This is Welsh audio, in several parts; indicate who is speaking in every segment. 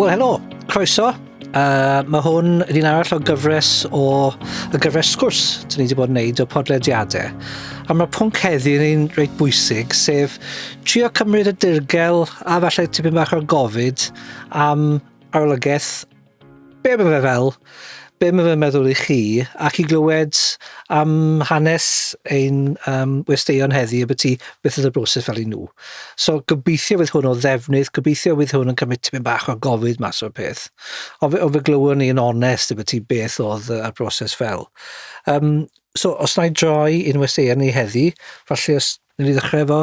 Speaker 1: Wel, helo, croeso. Mae hwn yn un arall o gyfres o y gyfres sgwrs dyn ni wedi bod yn neud o podlediadau. A mae'r pwnc heddi yn un reit bwysig, sef trio cymryd y dirgel a falle tipyn bach o'r gofid am arolygaeth be mae fe fel, be mae fe'n meddwl i chi, ac i glywed am hanes ein westeion heddi ambyti beth oedd y broses fel i nhw. So gobeithio fydd hwn o ddefnydd, gobeithio fydd hwn yn cymryd tipyn bach o gofid mas o'r peth. Ond fe, ond fe glywon ni yn onest ambyti beth oedd y broses fel. So os na i droi i'n westeion ni heddi, falle os Wnawn ni ddechrau efo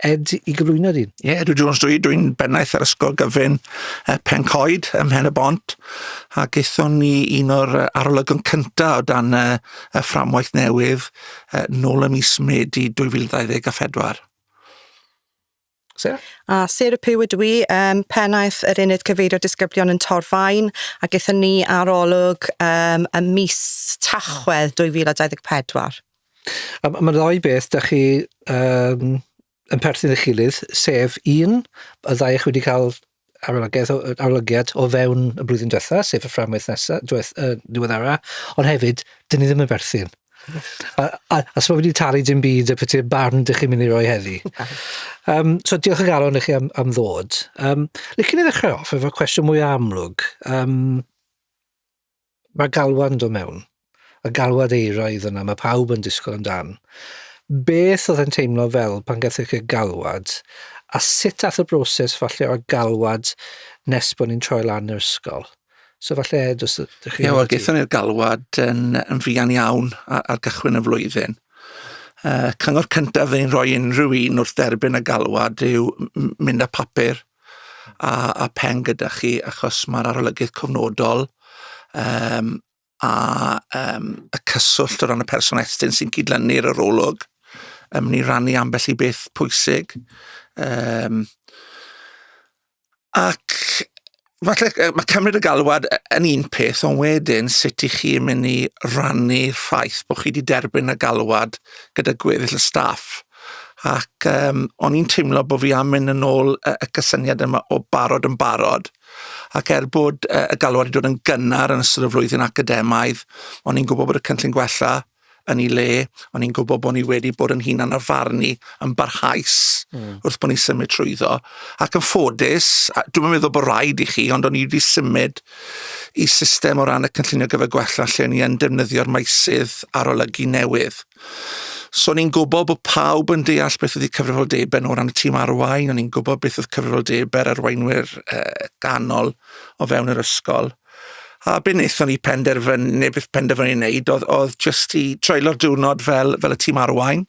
Speaker 1: Ed i gyflwyno di.
Speaker 2: Ie, yeah, dwi Jones dwi, dwi'n bennaeth ar Ysgol Gyfun Pencoed ym Mhen y Bont, a gaethon ni un o'r arolygon cyntaf o dan y fframwaith newydd nôl ym mis Medi 2024.
Speaker 1: Sarah?
Speaker 3: A Sarah Pugh ydw i, pennaeth yr uned cyfeirio disgyblion yn Torfaen, a gaethon ni arolwg ym mis Tachwedd 2024.
Speaker 1: A mae'r ddau beth, da chi yn perthyn i'ch gilydd, sef un, y ddau chi wedi cael arolygaeth, arolygiad o fewn y blwyddyn diwetha, sef y fframwaith nesaf, diweth, diweddara, ond hefyd, dyn ni ddim yn perthyn. A so wedi talu dim byd y peth barn dych chi'n mynd i roi heddi. So diolch o galon i chi am ddod. Licen i ddechrau off efo cwestiwn mwy amlwg. Mae galwad yn dod mewn. Y galwad eiraidd yna, mae pawb yn disgwyl amdan. Beth oedd yn teimlo fel pan gaethoch chi galwad, a sut ath y broses falle o'r galwad nes bod ni'n troi lan yr ysgol? So falle, Ed, os ydych
Speaker 2: chi... Ie, wel, gaethon ni'r galwad yn fuan iawn ar gychwyn y flwyddyn. Cyngor cyntaf ni'n rhoi unrhyw un wrth dderbyn y galwad yw mynd â papur a pen gyda chi, achos mae'r arolygydd cofnodol a y cyswllt o ran y person estyn sy'n cydlynu'r arolwg yn mynd i rannu ambell i beth pwysig. Ac falle mae cymryd y galwad yn un peth, ond wedyn sut i chi yn mynd i rannu'r ffaith bod chi wedi derbyn y galwad gyda gweddill y staff. Ac o'n i'n teimlo bod fi am mynd yn ôl y cysyniad yma o barod yn barod. Ac er bod y galwad wedi dod yn gynnar yn ystod y flwyddyn academaidd, o'n i'n gwybod bod y cynllun gwella yn ei le, o'n i'n gwybod bod ni wedi bod yn hunan arfarnu yn barhaus wrth bod ni'n symud trwyddo. Ac yn ffodus, dwi'm yn meddwl bod rhaid i chi, ond o'n i wedi symud i system o ran y cynllunio gyfer gwella lle o'n i yn defnyddio'r meysydd arolygu newydd. So o'n i'n gwybod bod pawb yn deall beth oedd eu cyfrifoldebau nhw o ran y tîm arwain, o'n i'n gwybod beth oedd cyfrifoldebau'r arweinwyr ganol o fewn yr ysgol. A be wnaethon ni penderfynu, neu beth penderfynu wneud, oedd jyst i treulio'r diwrnod fel y tîm arwain.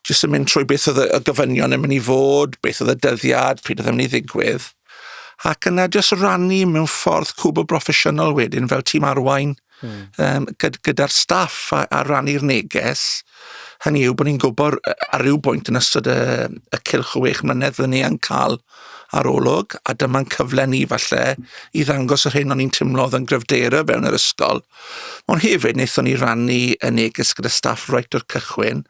Speaker 2: Jyst yn mynd trwy beth oedd y gofynion yn mynd i fod, beth oedd y dyddiad, pryd oedd yn mynd i ddigwydd. Ac yna jyst rannu mewn ffordd cwbl broffesiynol wedyn fel tîm arwain gyda'r staff a rannu'r neges. Hynny yw bod ni'n gwybod ar ryw bwynt yn ystod y cylch o 6 mlynedd fydden ni yn cael arolwg, a dyma'n cyfle ni falle i ddangos yr hyn o'n i'n teimlo oedd yn gryfderau fewn yr ysgol. Ond hefyd wnaethon ni rannu y neges gyda staff reit o'r cychwyn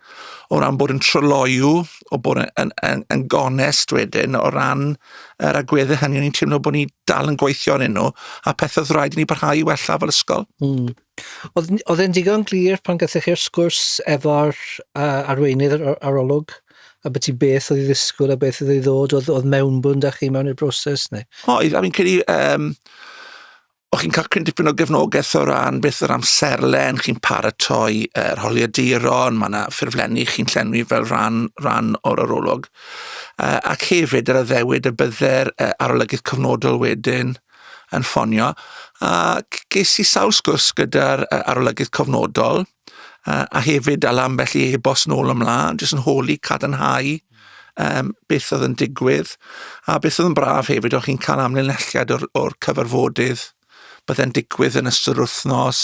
Speaker 2: o ran bod yn tryloyw, o bod yn gonest wedyn o ran yr agweddau hynny o'n i'n teimlo bod ni dal yn gweithio arnyn nhw, a pethau oedd rhaid i ni barhau i wella fel ysgol.
Speaker 1: Oedd e'n digon glir pan gaethoch chi'r sgwrs efo'r arweinydd yr arolwg ambyti beth oedd i ddisgwyl a beth oedd i ddod? Oedd mewnbwn 'da chi mewn i'r broses neu?
Speaker 2: Oedd, a fi'n credu, o'ch chi'n cael cryn dipyn o gefnogaeth o ran beth yr amserlen, chi'n paratoi yr holiaduron, mae yna ffurflenni chi'n llenwi fel rhan o'r arolwg. Ac hefyd yr addewid y bydde'r arolygydd cyfnodol wedyn yn ffonio. A ges i sawl sgwrs gyda'r arolygydd cofnodol, a hefyd dal ambell i e-bost nôl ymlaen, jyst yn holi, cadarnhau beth oedd yn digwydd. A beth oedd yn braf hefyd, o'ch chi'n cael amlinelliad o'r cyfarfodydd byddai'n digwydd yn ystod yr wythnos,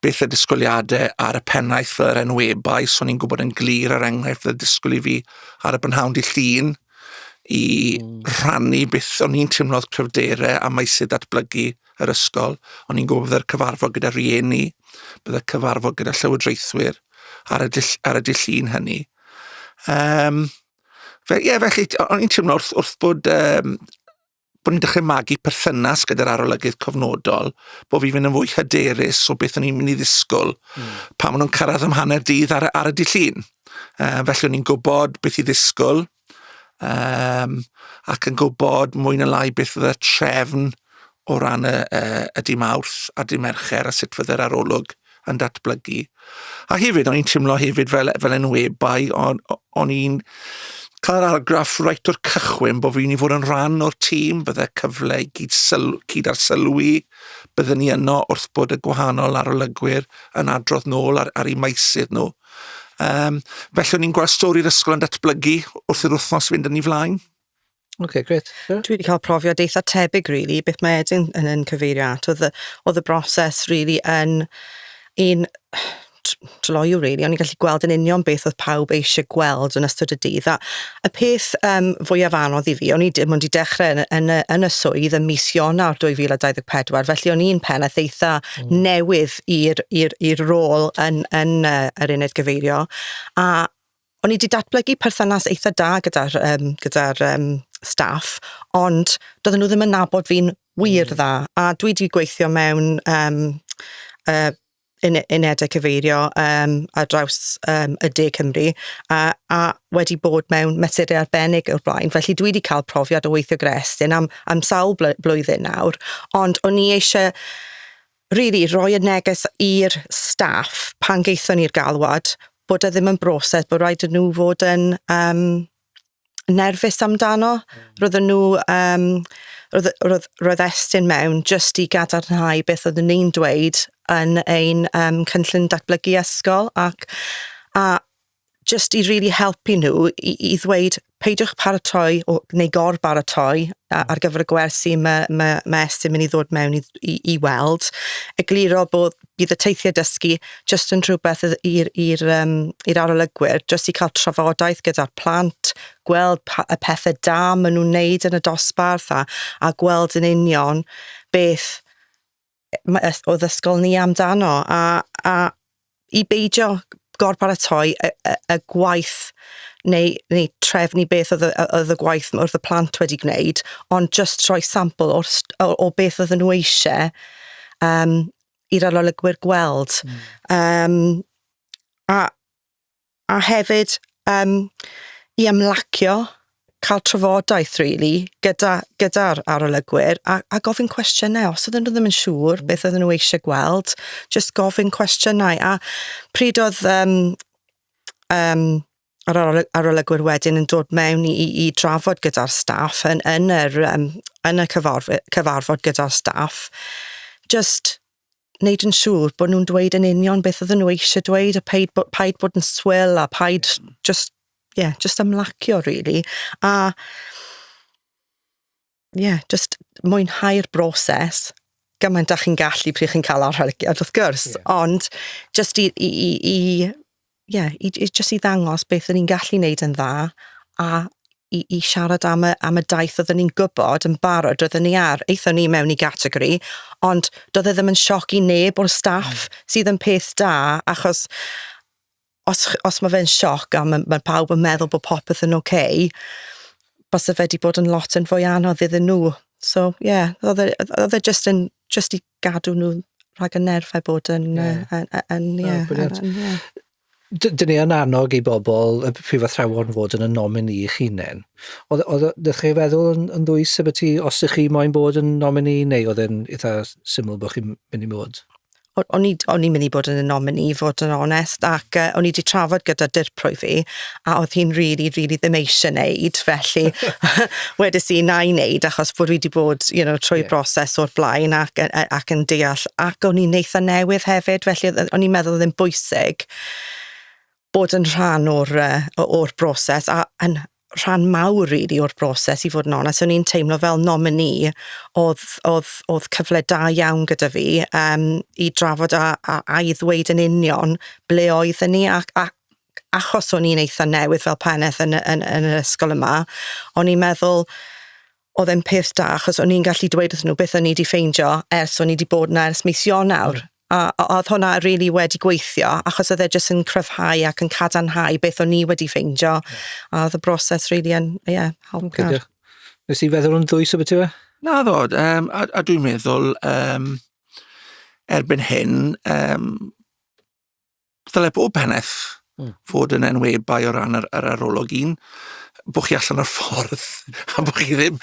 Speaker 2: beth y disgwyliadau ar y pennaeth fel yr enwebai, so o'n i'n gwybod yn glir er enghraifft y disgwyl i fi ar y brynhawn dydd Llun i rhannu beth o'n i'n teimlo oedd cryfderau a meysydd datblygu yr ysgol. O'n i'n gwybod byddai'r cyfarfod gyda rhieni, byddai'r cyfarfod gyda llywodraethwyr ar y dydd Llun hynny. Ie, felly, o'n i'n teimlo wrth bod bod ni'n dechrau magu perthynas gyda'r arolygydd cofnodol, bod fi'n mynd yn fwy hyderus o beth o'n i'n mynd i ddisgwyl pan maen nhw'n cyrraedd am hanner dydd ar y dydd Llun. Felly o'n i'n gwybod beth i ddisgwyl, ac yn gwybod mwy na lai beth fydde trefn o ran y dy Mawrth a dy Mercher a sut fydde'r arolwg yn datblygu. A hefyd, o'n i'n teimlo hefyd fel enwebai, o'n i'n cael yr argraff reit o'r cychwyn bod fi'n i fod yn rhan o'r tîm, bydde cyfle i gyd arsylwi, bydden ni yno wrth bod y gwahanol arolygwyr yn adrodd nôl ar eu meysydd nhw. Felly o'n i'n gweld stori'r ysgol yn datblygu wrth i'r wythnos fynd yn ei flaen.
Speaker 1: OK, great. Yeah.
Speaker 3: Dwi wedi cael profiad eitha tebyg, really, beth mae Edyn yn cyfeirio at. Oedd y broses, really, yn un tryloyw, really. O'n i'n gallu gweld yn union beth oedd pawb eisiau gweld yn ystod y dydd. A y peth fwyaf anodd i fi, o'n i dim ond i dechrau yn y swydd ym mis Ionawr 2024, felly o'n i'n pennaeth eitha newydd i'r rôl yn yr uned gyfeirio. A o'n i wedi datblygu perthynas eitha da gyda'r staff, ond doedden nhw ddim yn nabod fi'n wir dda. A dwi wedi gweithio mewn unedau cyfeirio ar draws y De Cymru a wedi bod mewn mesurau arbennig o'r blaen. Felly dwi wedi cael profiad o weithio gyda Estyn am sawl blwyddyn nawr, ond o'n i eisiau really rhoi y neges i'r staff pan geithon ni'r galwad bod e ddim yn broses, bod rhaid i nhw fod yn nerfus amdano. Roedden nhw, roedd Estyn mewn just i gadarnhau beth oedden ni'n dweud yn ein cynllun datblygu ysgol a just i really helpu nhw i ddweud peidiwch paratoi neu gor-baratoi ar gyfer y gwersi mae Estyn mynd i ddod mewn i weld. Egluro bod bydd y teithiau dysgu just yn rhywbeth i'r arolygwyr, just i cael trafodaeth gyda'r plant, gweld y pethau da maen nhw'n neud yn y dosbarth a gweld yn union beth oedd ysgol ni amdano a i beidio gorbaratoi y gwaith neu trefnu beth oedd y gwaith oedd y plant wedi gwneud, ond just rhoi sampl o beth oedden nhw eisiau i'r arolygwyr gweld. A hefyd i ymlacio, cael trafodaeth, really, gyda'r arolygwyr a gofyn cwestiynau. Os oedden nhw ddim yn siŵr beth oedden nhw eisiau gweld, just gofyn cwestiynau. A pryd oedd yr arolygwyr wedyn yn dod mewn i drafod gyda'r staff yn y cyfarfod gyda'r staff, just wneud yn siŵr bod nhw'n dweud yn union beth oedden nhw eisiau dweud a paid bod yn swil a paid just, yeah, just ymlacio, really. A yeah, just mwynhau'r broses gymaint â chi'n gallu pryd chi'n cael arolygiad, wrth gwrs, ond just yeah, just i ddangos beth o'n ni'n gallu wneud yn dda a i siarad am y daith oedden ni'n gwybod yn barod oedden ni ar. Aethon ni mewn i gategori, ond doedd e ddim yn sioc i neb o'r staff, sydd yn peth da, achos os mae fe'n sioc a mae pawb yn meddwl bod popeth yn oce, okay, byse fe wedi bod yn lot yn fwy anodd iddyn nhw. So, yeah, oedd e just i gadw nhw rhag y nerfau bod yn, yn, yeah,
Speaker 1: brilliant.
Speaker 3: yn, yeah.
Speaker 1: Dyn ni yn annog i bobl, y prifathrawon, fod yn y nominee eich hunain. Oedd chi feddwl yn ddwys y os ych chi moyn bod yn nominee neu oedd e'n eitha syml bod chi'n mynd i bod?
Speaker 3: O'n i'n mynd i bod yn y nominee, i fod yn onest, ac o'n i wedi trafod gyda dirprwy fi, a oedd hi'n really, really ddim eisiau neud, felly wedes i na i wneud, achos bod fi wedi bod trwy broses o'r blaen ac yn deall, ac o'n i'n eitha newydd hefyd, felly o'n i'n meddwl oedd e'n bwysig bod yn rhan o'r broses, a yn rhan mawr, really, o'r broses, i fod yn onest. O'n i'n teimlo fel nominee oedd cyfle da iawn gyda fi i drafod a i ddweud yn union ble oedden ni ac achos o'n i'n eitha newydd fel pennaeth yn yr ysgol yma, o'n i'n meddwl oedd e'n peth da achos o'n i'n gallu dweud wrthyn nhw beth o'n i wedi ffeindio ers o'n i wedi bod yna ers mis Ionawr. A oedd hwnna really wedi gweithio achos oedd e jyst yn cryfhau ac yn cadarnhau beth o'n i wedi ffeindio. A oedd y broses really yn, yeah, helpgar.
Speaker 1: Okay, diolch. Nes i feddwl yn ddwys o beth yw e?
Speaker 2: Naddo, a dwi'n meddwl erbyn hyn, ddyle bob pennaeth fod yn enwebai o ran yr arolwg un, bod chi allan o'r ffordd a bod chi ddim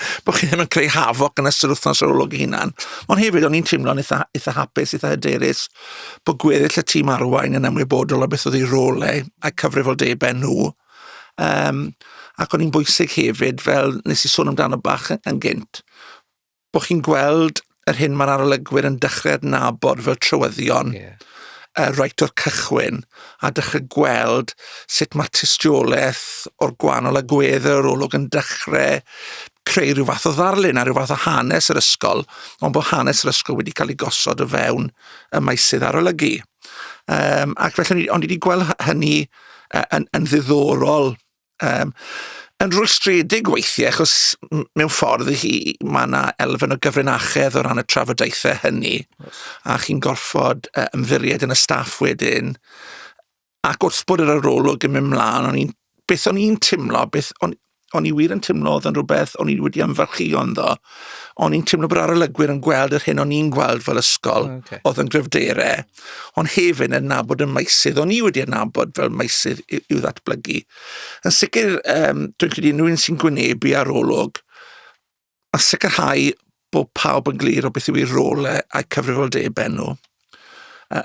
Speaker 2: yn creu hafoc yn ystod wythnos arolwg ei hunan. Ond hefyd, o'n i'n teimlo'n eitha hapus, eitha hyderus bod gweddill y tîm arwain yn ymwybodol o beth oedd eu rolau a cyfrifoldebau nhw. Ac o'n i'n bwysig hefyd, fel nes i sôn amdano bach yn gynt, bod chi'n gweld yr hyn mae'r arolygwyr yn dechrau adnabod fel trywyddion reit o'r cychwyn, a dechrau gweld sut mae tystiolaeth o'r gwahanol agweddau o'r arolwg yn dechrau creu rhyw fath o ddarlun a rhyw fath o hanes yr ysgol, ond bod hanes yr ysgol wedi cael ei gosod o fewn y meysydd arolygu. Ac felly, o'n i wedi gweld hynny yn ddiddorol. Yn rwystredig weithiau, achos mewn ffordd i chi, mae yna elfen o gyfrinachedd o ran y trafodaethau hynny, a chi'n gorfod ymddiried yn y staff wedyn. Ac wrth bod yr arolwg yn mynd mlaen, beth o'n i'n teimlo, beth o'n i wir yn teimlo oedd yn rhywbeth o'n i wedi ymfalchïo ynddo, o'n i'n teimlo bod arolygwyr yn gweld yr hyn o'n i'n gweld fel ysgol oedd yn gryfderau, ond hefyd yn adnabod y meysydd o'n i wedi adnabod fel meysydd i'w ddatblygu. Yn sicr, dwi'n credu unrhyw un sy'n gwynebu arolwg, a sicrhau bod pawb yn glir o beth yw eu rolau a'u cyfrifoldebau nhw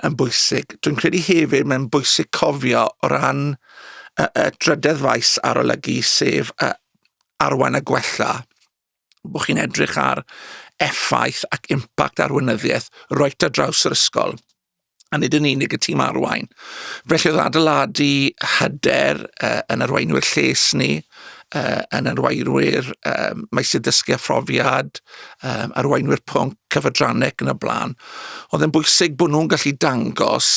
Speaker 2: yn bwysig. Dwi'n credu hefyd mae'n bwysig cofio o ran y drydedd faes arolygu, sef arwain a gwella, bod chi'n edrych ar effaith ac impact arweinyddiaeth reit ar draws yr ysgol, a nid yn unig y tîm arwain. Felly oedd adeiladu hyder yn arweinwyr lles ni, yn arweinwyr meysydd dysgu a phrofiad, arweinwyr pwnc, cyfadrannau yn y blaen. Oedd yn bwysig bod nhw'n gallu dangos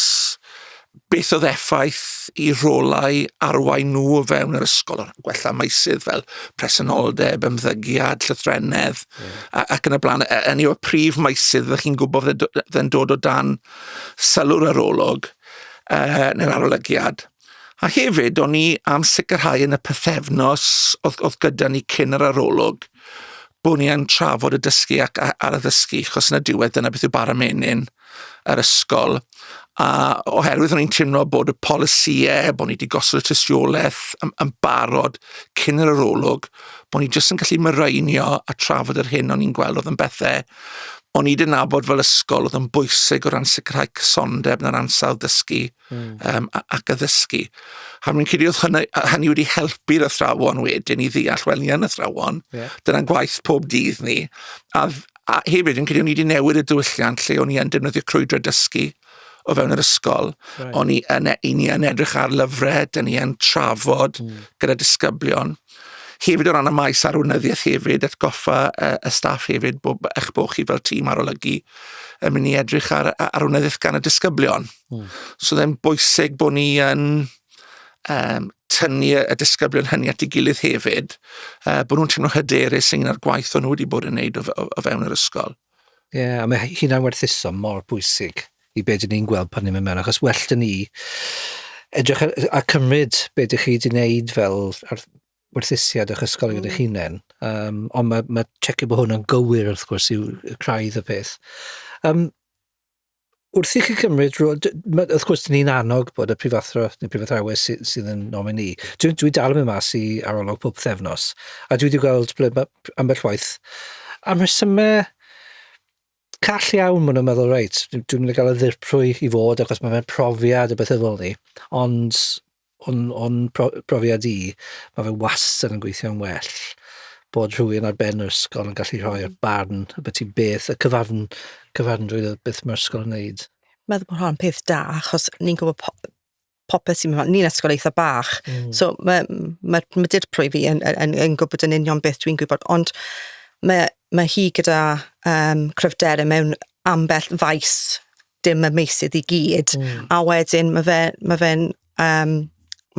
Speaker 2: beth oedd effaith i rolau arwain nhw o fewn yr ysgol, gwella meysydd fel presenoldeb, ymddygiad, llythrennedd, ac yn y blaen. Yn yw y prif meysydd ydych chi'n gwybod fydd dod o dan sylw'r arolwg neu'r arolygiad. A hefyd, o'n i am sicrhau yn y pythefnos oedd gyda ni cyn yr arolwg, bod ni yn trafod y dysgu ac ar y ddysgu, achos yn y diwedd dyna beth yw bara menyn yr ysgol. A oherwydd o'n i'n teimlo bod y polisïau, bod ni wedi gosod y tystiolaeth yn barod cyn yr arolwg, bod ni jyst yn gallu mireinio a trafod yr hyn o'n i'n gweld oedd yn bethau o'n i wedi nabod fel ysgol oedd yn bwysig o ran sicrhau cysondeb na'r ansawdd dysgu ac addysgu. A mi'n credu oedd hynny wedi helpu'r athrawon wedyn i ddeall, wel, ni yn athrawon, dyna'n gwaith pob dydd ni. A hefyd, yn credu o'n i wedi newid y diwylliant lle o'n i yn defnyddio crwydro dysgu o fewn yr ysgol. O'n i yn edrych ar lyfrau, dyn ni yn trafod gyda disgyblion. Hefyd o ran y maes arweinyddiaeth hefyd, atgoffa y staff hefyd bod eich bod chi fel tîm arolygu yn mynd i edrych ar arweinyddiaeth gan y disgyblion. So ddim bwysig bod ni yn tynnu y disgyblion hynny at ei gilydd hefyd, bod nhw'n teimlo hyderus ynglyn â'r gwaith o'n nhw wedi bod yn neud o fewn yr ysgol.
Speaker 1: Ie, yeah, a mae hunan werthuso mor bwysig i be dyn ni'n gweld pan ni'n mynd mewn, achos well dyn ni edrych ar, a cymryd be dych chi wedi wneud fel ar werthusiad eich ysgol gyda hunain. Ond mae checio bod hwn yn gywir wrth gwrs yw craidd y peth. Wrth i chi cymryd, wrth gwrs, dyn ni'n annog bod y prifathro neu prifathrawes sydd yn nominee. Dwi dal yn mynd mas i arolwg pob pythefnos, a dwi wedi gweld ble ambell waith am rhesymau call iawn maen nhw'n meddwl, reit, dwi'n mynd i gael y ddirprwy i fod achos mae fe'n profiad a bethau fel ni. Ond o'n profiad i, mae fe wastad yn gweithio'n well bod rhywun ar ben yr ysgol yn gallu rhoi'r barn y beth beth, y cyfarnrwydd o beth mae'r ysgol yn neud.
Speaker 3: Meddwl bod hwnna'n peth da, achos ni'n gwybod popeth sy'n mynd. Ni'n ysgol eitha bach, so mae dirprwy fi yn gwybod yn union beth dwi'n gwybod, ond mae hi gyda cryfderau mewn ambell faes, dim y meysydd i gyd, a wedyn mae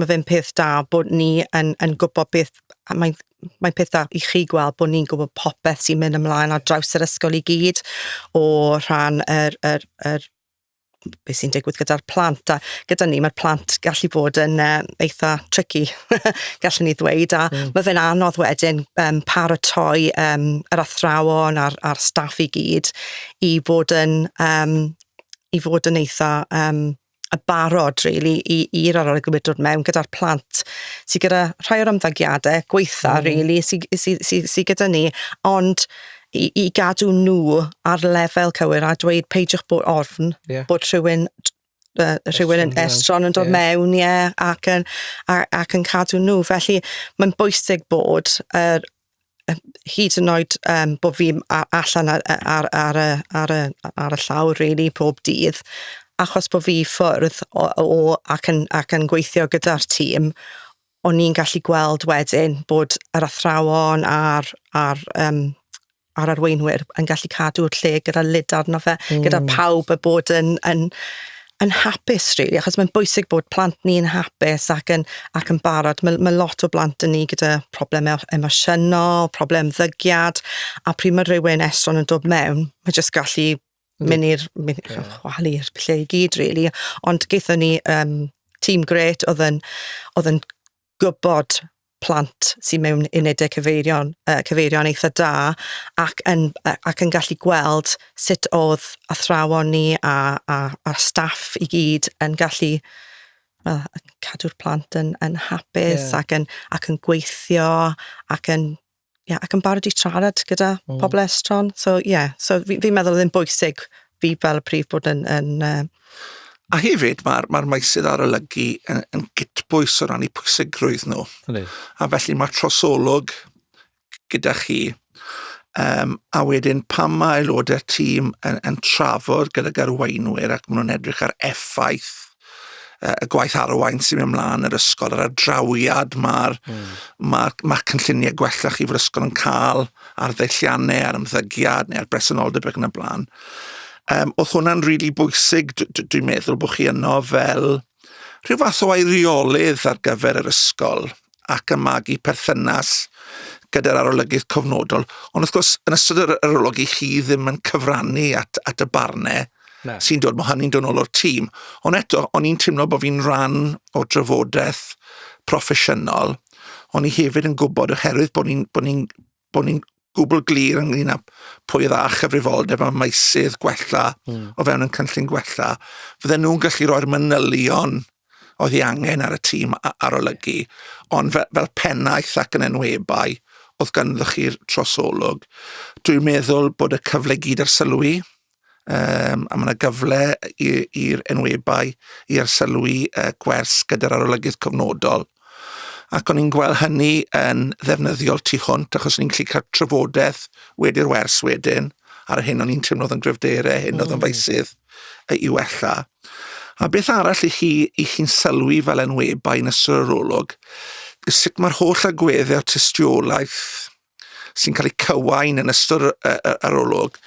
Speaker 3: fe'n peth da bod ni yn gwybod beth, a mae'n peth da i chi gweld bod ni'n gwybod popeth sy'n mynd ymlaen ar draws yr ysgol i gyd o rhan yr beth sy'n digwydd gyda'r plant, a gyda ni mae'r plant gallu bod yn eitha tricky, gallwn ni ddweud, a mae fe'n anodd wedyn paratoi yr athrawon a'r staff i gyd i fod yn, i fod yn eitha y barod, really, i'r arolygwyr dod mewn gyda'r plant sydd gyda rhai o'r ymddygiadau gweitha, really, sydd sy, sy, sy gyda ni, ond i gadw nhw ar lefel cywir a dweud peidiwch bod ofn bod rhywun yn estron yn dod mewn, ie, ac yn cadw nhw. Felly mae'n bwysig bod hyd yn oed bod fi allan ar y llawr, really, pob dydd, achos bod fi ffwrdd o ac yn gweithio gyda'r tîm, o'n i'n gallu gweld wedyn bod yr athrawon a'r arweinwyr yn gallu cadw'r lle gyda lid arno fe, gyda pawb y bod yn hapus, really, achos mae'n bwysig bod plant ni'n hapus ac yn barod. Mae lot o blant yn ni gyda problemau emosiynol, problem ymddygiad, a pryd mae rhywun estron yn dod mewn, mae jyst gallu mynd i'r mynd, chwalu'r lle i gyd, really. Ond gaethon ni tîm grêt oedd yn gwybod plant sy'n mewn unedau cyfeirion eitha da ac yn gallu gweld sut oedd athrawon ni a staff i gyd yn gallu, well, cadw'r plant yn hapus ac yn gweithio ac yn barod i siarad gyda pobl estron. So, yeah, so fi'n meddwl oedd yn bwysig fi fel y prif bod yn
Speaker 2: A hefyd mae'r meysydd arolygu yn gytbwys o ran eu pwysigrwydd nhw. A felly mae trosolwg gyda chi. A wedyn pan mae aelodau'r tîm yn trafod gydag arweinwyr ac maen nhw'n edrych ar effaith y gwaith arwain sy'n mynd ymlaen yr ysgol, yr ardrawiad mae'r ma cynlluniau gwella chi fod ysgol yn cael ar ddeilliannau, ar ymddygiad neu ar bresenoldeb ac yn y blaen. Oedd hwnna'n rili really bwysig, dwi'n meddwl bod chi yno fel rhyw fath o eiriolydd ar gyfer yr ysgol ac yn magu perthynas gyda'r arolygydd cofnodol. Ond wrth gwrs, yn ystod yr arolygu chi ddim yn cyfrannu at y barnau
Speaker 1: Na.
Speaker 2: sy'n dod, mae hynny'n dod nôl o'r tîm. Ond eto, o'n i'n teimlo bod fi'n rhan o drafodaeth proffesiynol. O'n i hefyd yn gwybod oherwydd bod ni gwbl glir ynglyn â pwy oedd â chyfrifoldeb am meysydd gwella o fewn yn cynllun gwella, fydden nhw'n gallu rhoi'r manylion oedd ei angen ar y tîm arolygu, ond fel pennaeth ac yn enwebai, oedd ganddo chi'r trosolwg. Dwi'n meddwl bod y cyfle gyd arsylwi, a mae yna gyfle i'r enwebai i arsylwi gwers gyda'r arolygydd cofnodol. Ac o'n i'n gweld hynny yn ddefnyddiol tu hwnt, achos o'n i'n gallu cael trafodaeth wedi'r wers wedyn, ar y hyn o'n i'n teimlo oedd yn gryfderau, hyn oedd yn feysydd i wella. A beth arall i chi'n sylwi fel enwebai yn ystod yr arolwg, yw sut mae'r holl agweddau o tystiolaeth sy'n cael ei cywain yn ystod yr arolwg,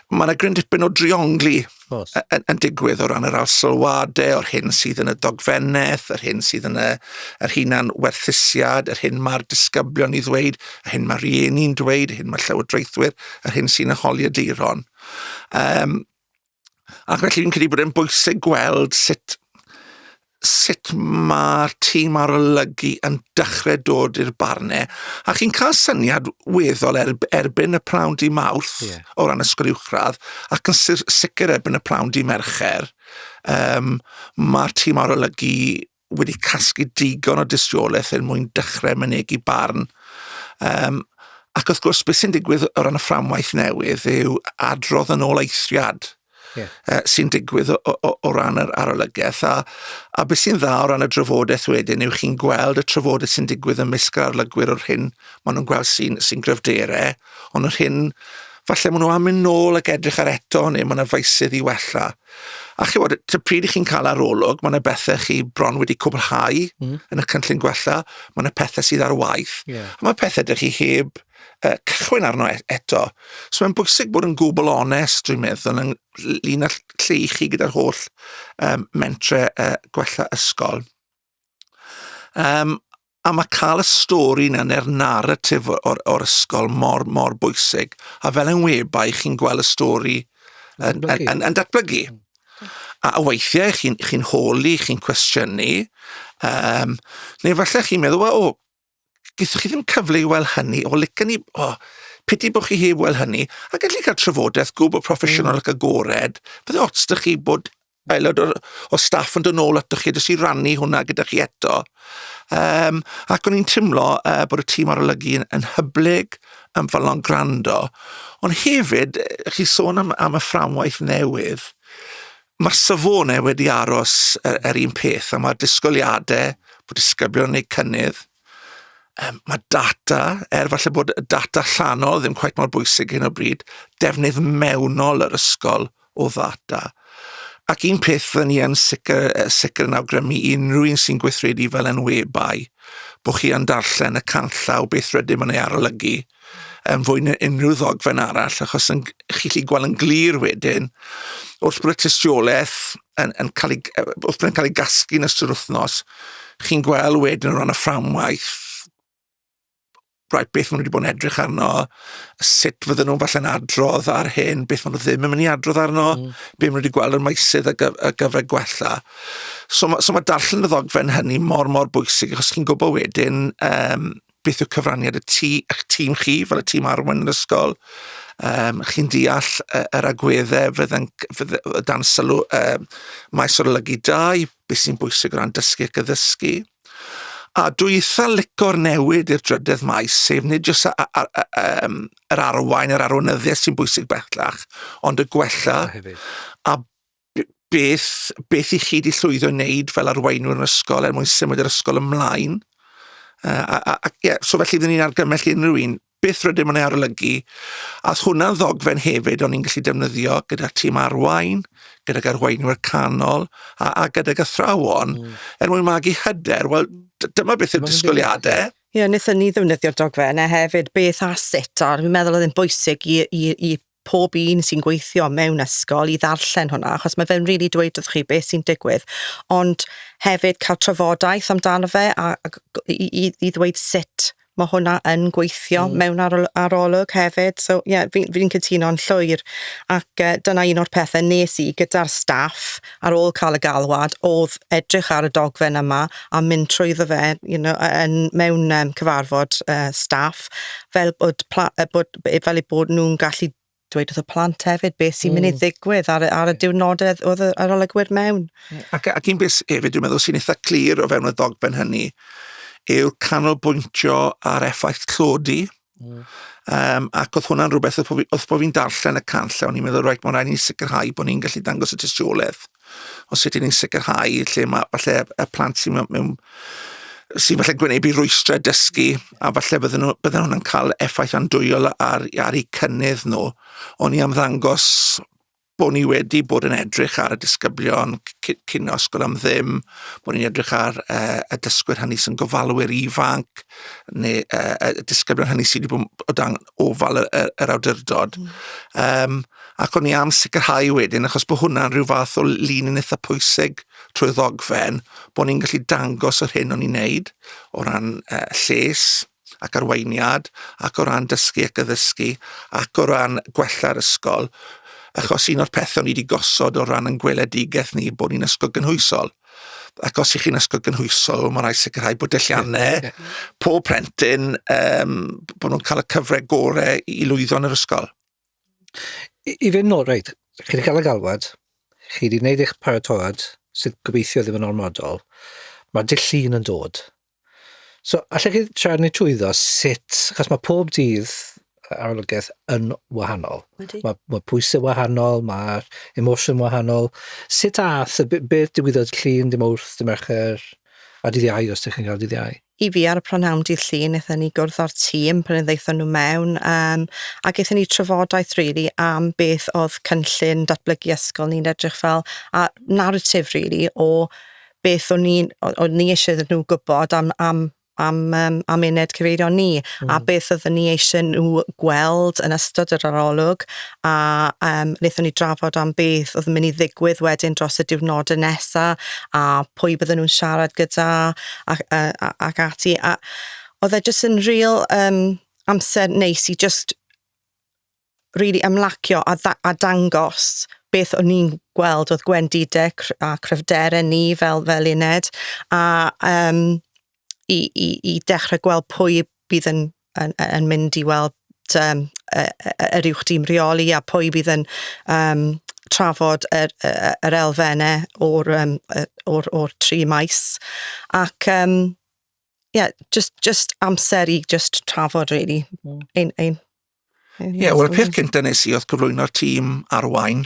Speaker 2: mae yna gryn dipyn o driongli yn digwydd o ran yr arsylwadau, o'r hyn sydd yn y dogfennaeth, yr hyn sydd yn yr hunan werthusiad, yr hyn mae'r disgyblion i ddweud, yr hyn mae'r rhieni'n dweud, yr hyn mae'r llywodraethwyr, yr hyn sy'n y holiaduron. Ac felly fi'n credu bod e'n bwysig gweld sut mae'r tîm arolygu yn dechrau dod i'r barnau. A chi'n cael syniad weddol erbyn y prawn di Mawrth o ran ysgol uwchradd, ac yn sicr erbyn y prawn di Mercher, mae'r tîm arolygu wedi casglu digon o dystiolaeth er mwyn dechrau mynegi barn. Ac wrth gwrs, beth sy'n digwydd o ran y fframwaith newydd yw adrodd yn ôl eithriad sy'n digwydd o ran yr arolygaeth. A beth sy'n dda o ran y drafodaeth wedyn yw chi'n gweld y trafodaeth sy'n digwydd ymysg yr arolygwyr o'r hyn maen nhw'n gweld sy gryfderau, ond yr hyn falle maen nhw am mynd nôl ac edrych ar eto neu maen nhw feysydd i wella. A chi wybod, pryd i chi'n cael arolwg, mae yna bethau chi bron wedi cwblhau yn y cynllun gwella, mae yna pethau sydd ar waith, a mae pethau ydych chi heb cychwyn arno eto. So mae'n bwysig bod yn gwbl onest, dwi'n meddwl, ynglyn â lle i chi gyda'r holl mentre gwella ysgol. A mae cael y stori yna neu'r narratif o'r ysgol mor, mor bwysig. A fel enwebai, chi'n gweld y stori yn datblygu. A weithiau chi'n chi holi, chi'n cwestiynu, neu falle chi'n meddwl, wel, o, gaethoch chi ddim cyfle i weld hynny, o, licen ni, o, piti bod chi heb weld hynny, a gallu cael trafodaeth gwbl proffesiynol ac agored, fydde ots 'da chi bod aelod o staff yn dod nôl atoch chi jyst i rannu hwnna gyda chi eto. Ac o'n i'n teimlo bod y tîm arolygu yn hyblyg, yn fodlon gwrando, ond hefyd, chi sôn am y fframwaith newydd, mae'r safonau wedi aros yr un peth, a mae'r disgwyliadau bod disgyblion yn gwneud cynnydd. Mae data, er falle bod y data allanol ddim cweit mor bwysig hyn o bryd, defnydd mewnol yr ysgol o ddata. Ac un peth fydden ni yn sicr yn awgrymu i unrhyw un sy'n gweithredu fel enwebai, bod chi yn darllen y canllaw beth rydym yn ei arolygu, yn fwy na unrhyw ddogfen arall, achos chi gallu gweld yn glir wedyn, wrth bod y tystiolaeth yn cael ei, wrth bod yn cael ei gasglu yn ystod wythnos, chi'n gweld wedyn o ran y fframwaith, right, beth maen nhw wedi bod yn edrych arno, sut fydden nhw'n falle'n adrodd ar hyn, beth maen nhw ddim yn mynd i adrodd arno, beth maen nhw wedi gweld yn maesydd ar gyfer gwella. So ma darllen y ddogfen hynny mor, mor bwysig, achos chi'n gwybod wedyn beth yw cyfraniad y tî, eich tîm chi, fel y tîm arwain yn yr ysgol. Chi'n deall yr agweddau fydd yn, fydd dan sylw maes arolygu 2, beth sy'n bwysig o ran dysgu ac addysgu. A dwi eitha lico'r newid i'r drydedd maes, sef nid jyst yr arwain, yr arweinyddiaeth sy'n bwysig bellach, ond y gwella. A beth i chi wedi llwyddo i wneud fel arweinwyr yn ysgol er mwyn symud yr ysgol ymlaen. A, so felly fydden ni'n argymell i unrhyw un beth rydym yn ei arolygu. A oedd hwnna'n ddogfen hefyd o'n i'n gallu defnyddio gyda tîm arwain, gydag arweinwyr canol a gydag athrawon er mwyn magu hyder. Wel, dyma beth yw'r disgwyliadau.
Speaker 3: Ie, yeah, wnaethon ni ddefnyddio'r dogfennau hefyd, beth a sut, a fi'n meddwl oedd yn bwysig i pob un sy'n gweithio mewn ysgol i ddarllen hwnna, achos mae fe'n really dweud wrth chi beth sy'n digwydd, ond hefyd cael trafodaeth amdano fe a i ddweud sut mae hwnna yn gweithio mewn arolwg hefyd. So ie, yeah, fi cytuno'n llwyr. Ac dyna un o'r pethau nes i gyda'r staff ar ôl cael y galwad, oedd edrych ar y dogfen yma a mynd trwyddo fe mewn cyfarfod staff, fel eu bod nhw'n gallu dweud wrth y plant hefyd beth sy'n mynd i ddigwydd ar y diwrnodau oedd yr arolygwyr mewn.
Speaker 2: Ac un beth hefyd dwi'n meddwl sy'n eitha clir o fewn y ddogfen hynny yw'r canolbwyntio ar effaith tlodi. Ac oedd hwnna'n rhywbeth wrth bod fi'n darllen y canllaw, o'n i'n meddwl, reit, mae'n rhaid i ni sicrhau bod ni'n gallu dangos y tystiolaeth o sut i ni'n sicrhau lle mae falle y plant sy'n mewn sy'n falle gwynebu rwystrau dysgu, a falle bydden nhw'n cael effaith andwyol ar eu cynnydd nhw. O'n i am ddangos bod ni wedi bod yn edrych ar y disgyblion cyn ysgol am ddim, bod ni'n edrych ar y dysgwyr hynny sy'n gofalwyr ifanc, neu y disgyblion hynny sydd wedi bod o dan ofal yr awdurdod. Ac o'n i am sicrhau wedyn, achos bod hwnna'n rhyw fath o lun eitha pwysig trwy'r ddogfen, bod ni'n gallu dangos yr hyn o'n i'n neud o ran lles ac arweiniad, ac o ran dysgu ac addysgu, ac o ran gwella'r ysgol, achos un o'r pethau ni wedi gosod o ran yn gweledigaeth ni bod ni'n ysgol gynhwysol. Ac os ych chi'n ysgol gynhwysol, mae'n rhaid sicrhau bod deilliannau pob plentyn, bod nhw'n cael y cyfle gorau i lwyddo yn yr ysgol.
Speaker 1: I fynd nôl, reit, chi wedi cael y galwad, chi wedi gwneud eich paratoad, sydd gobeithio ddim yn ormodol, mae'r dydd Llun yn dod. So, allech chi siarad ni trwyddo sut, achos mae pob dydd arolygaeth yn wahanol. Mae pwysau wahanol, mae'r emosiwn wahanol. Sut ath, beth digwyddodd Llun, dydd Mawrth, dydd Mercher, a dydd Iau, os ydych chi'n cael dydd Iau?
Speaker 3: I fi ar y prynhawn dydd Llun, aethon ni gwrdd â'r tîm pan ddaethon nhw mewn, ac aethon ni trafodaeth really am beth oedd cynllun datblygu ysgol ni'n edrych fel, a narrative really o beth o'n ni eisiau iddyn nhw gwybod am uned cyfeirio ni, a beth oedden ni eisiau nhw gweld yn ystod yr arolwg, a wnaethon ni drafod am beth oedd yn mynd i ddigwydd wedyn dros y diwrnodau nesaf, a pwy bydden nhw'n siarad gyda, ac ati. A oedd e jyst yn real amser neis i just really ymlacio a dangos beth o'n i'n gweld oedd gwendidau a cryfderau ni fel, fel uned, a um, i, i, i dechrau gweld pwy bydd yn, yn, yn mynd i weld um, yr uwch dîm rheoli a pwy bydd yn um, trafod yr, yr, yr elfennau o'r, um, or, or tri maes. Ac um, yeah, just, just amser i just trafod, really. Ein, ein,
Speaker 2: Ie, yeah, wel, y peth cyntaf nes i oedd cyflwyno'r tîm arwain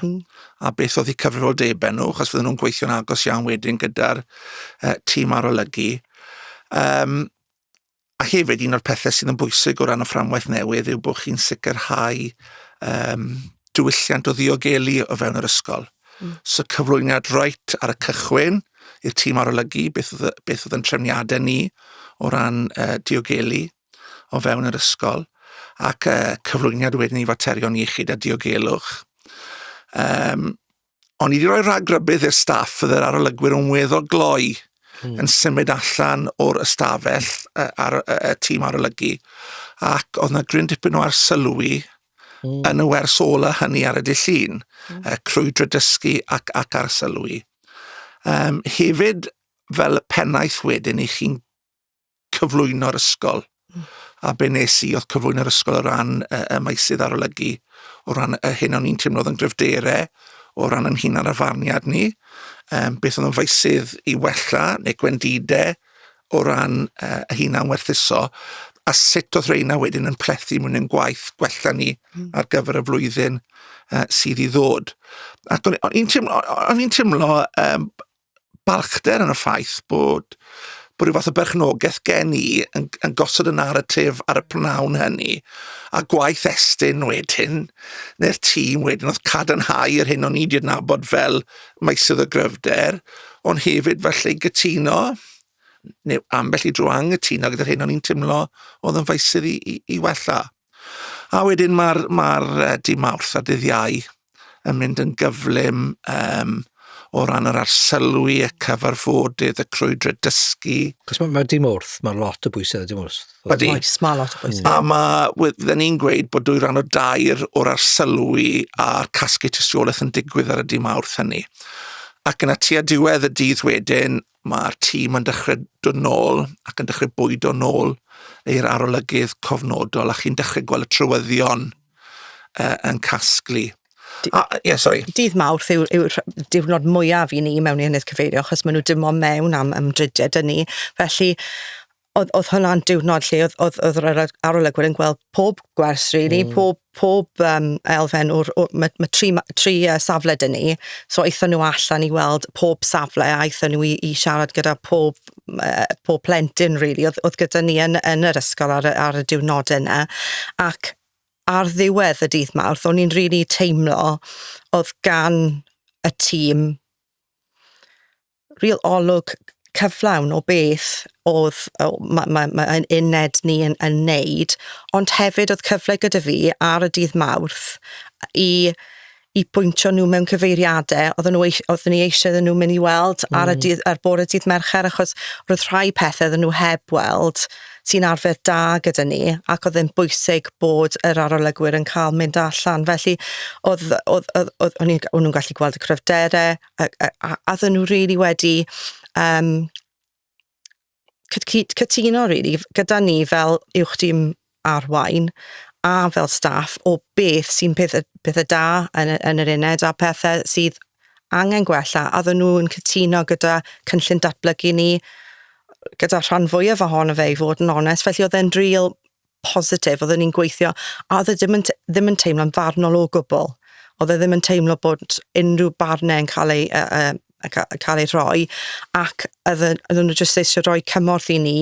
Speaker 2: a beth oedd eu cyfrifoldebau nhw, achos fydden nhw'n gweithio'n agos iawn wedyn gyda'r tîm arolygu. Um, a hefyd, un o'r pethau sydd yn bwysig o ran y fframwaith newydd yw bod chi'n sicrhau um, diwylliant o ddiogelu o fewn yr ysgol. So cyflwyniad reit ar y cychwyn i'r tîm arolygu, beth oedd, beth oedd yn trefniadau ni o ran diogelu o fewn yr ysgol, ac cyflwyniad wedyn i faterion iechyd a diogelwch. Um, o'n i wedi rhoi rhagrybudd i'r staff fydde'r arolygwyr yn weddol gloi yn symud allan o'r ystafell ar y, y tîm arolygu, ac oedd yna gryn dipyn o arsylwi yn y wers ola hynny ar y dydd Llun, crwydro dysgu ac, ac arsylwi. Um, hefyd, fel pennaeth wedyn, i chi'n cyflwyno'r ysgol. A be nes i oedd cyflwyno'r ysgol o ran y, y meysydd arolygu, o ran y hyn o'n i'n teimlo oedd yn gryfderau, o ran yn hunan arfarniad ni, um, beth oedd yn feysydd i wella neu gwendidau o ran uh, y hunan werthuso, a sut oedd rheina wedyn yn plethu mewn ein gwaith gwella ni ar gyfer y flwyddyn sydd i ddod. Ac o'n i'n teimlo, o'n i'n teimlo um, balchder yn y ffaith bod bod rhyw fath o berchnogaeth gen i yn, yn gosod y naratif ar y pnawn hynny, a gwaith Estyn wedyn, neu'r tîm wedyn, oedd cadarnhau yr hyn o'n i wedi adnabod fel meysydd o gryfder, ond hefyd falle i gytuno, neu ambell i dro anghytuno gyda'r hyn o'n i'n teimlo oedd yn feysydd i, i, i wella. A wedyn mae'r ma dydd Mawrth a dydd Iau yn mynd yn gyflym um, o ran yr arsylwi, y cyfarfodydd, y crwydre dysgu.
Speaker 1: Cos mae, ma dydd Mawrth, mae lot o bwysau ar dydd Mawrth.
Speaker 2: Ydy.
Speaker 3: Oes, mae lot o bwysau.
Speaker 2: A mae, fydden ni'n gweud bod dwy ran o dair o'r arsylwi a'r casglu tystiolaeth yn digwydd ar y dydd Mawrth hynny. Ac yna tua diwedd y dydd wedyn, mae'r tîm yn dechrau dod nôl ac yn dechrau bwydo nôl i'r arolygydd cofnodol a chi'n dechrau gweld y trywyddion yn casglu. A, yeah, sorry.
Speaker 3: Dydd Mawrth yw'r yw diwrnod mwyaf i ni mewn uned cyfeirio, achos maen nhw dim ond mewn am ymdridiau dyn ni. Felly, oedd, oedd hwnna'n diwrnod lle oedd, oedd, oedd yr arolygwyr yn gweld pob gwers, really, mm. pob, pob um, elfen o'r, or, mae, mae tri, tri safle dyn ni, so aethon nhw allan i weld pob safle, a aethon nhw i, i siarad gyda pob, pob plentyn, really, oedd, oedd gyda ni yn, yn yr ysgol ar, ar y diwrnodau yna. Ac ar ddiwedd y dydd Mawrth, o'n i'n really teimlo oedd gan y tîm real olwg cyflawn o beth oedd mae ma, ma yn uned ni yn, yn neud, ond hefyd oedd cyfle gyda fi ar y dydd Mawrth i, i bwyntio nhw mewn cyfeiriadau oedden nhw, oedden ni eisiau iddyn nhw mynd i weld ar, y dydd, ar bore dydd Mercher, achos roedd rhai pethau oedden nhw heb weld sy'n arfer da gyda ni, ac oedd e'n bwysig bod yr arolygwyr yn cael mynd allan. Felly, oedd, oedd, oedd, oedd, o'n o'n nhw'n gallu gweld y cryfderau, a, a, a, a oedden nhw really wedi um, cytuno really, gyda ni fel uwch dîm arwain a fel staff o beth sy'n pethau, pethau da yn, yn yr uned a pethau sydd angen gwella. A oedden nhw'n cytuno gyda cynllun datblygu ni, gyda rhan fwyaf ohono fe i fod yn onest. Felly oedd e'n real positif, oedden ni'n gweithio, a oedd e ddim yn, ddim yn teimlo'n farnol o gwbl. Oedd e ddim yn teimlo bod unrhyw barnau yn cael ei, uh, uh, cael ei rhoi, ac oedden nhw jyst eisiau rhoi cymorth i ni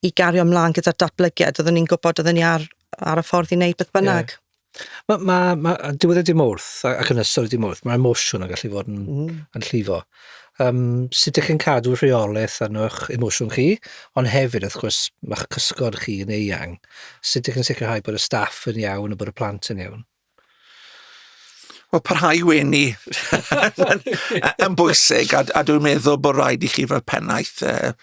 Speaker 3: i gario ymlaen gyda'r datblygiad. Oedden ni'n gwybod oedden ni ar, ar y ffordd i wneud beth bynnag. Yeah.
Speaker 1: Mae ma, ma, diwedd y dydd Mawrth ac yn ystod y dydd Mawrth, mae'r emosiwn yn gallu fod yn, yn llifo. Um, sut ydych chi'n cadw rheolaeth arno'ch emosiwn chi, ond hefyd, wrth gwrs, mae'ch cysgod chi yn eang. Sut ydych chi'n sicrhau bod y staff yn iawn a bod y plant yn iawn?
Speaker 2: Wel, parhau wenu yn bwysig, a, a dwi'n meddwl bod rhaid i chi fel pennaeth uh,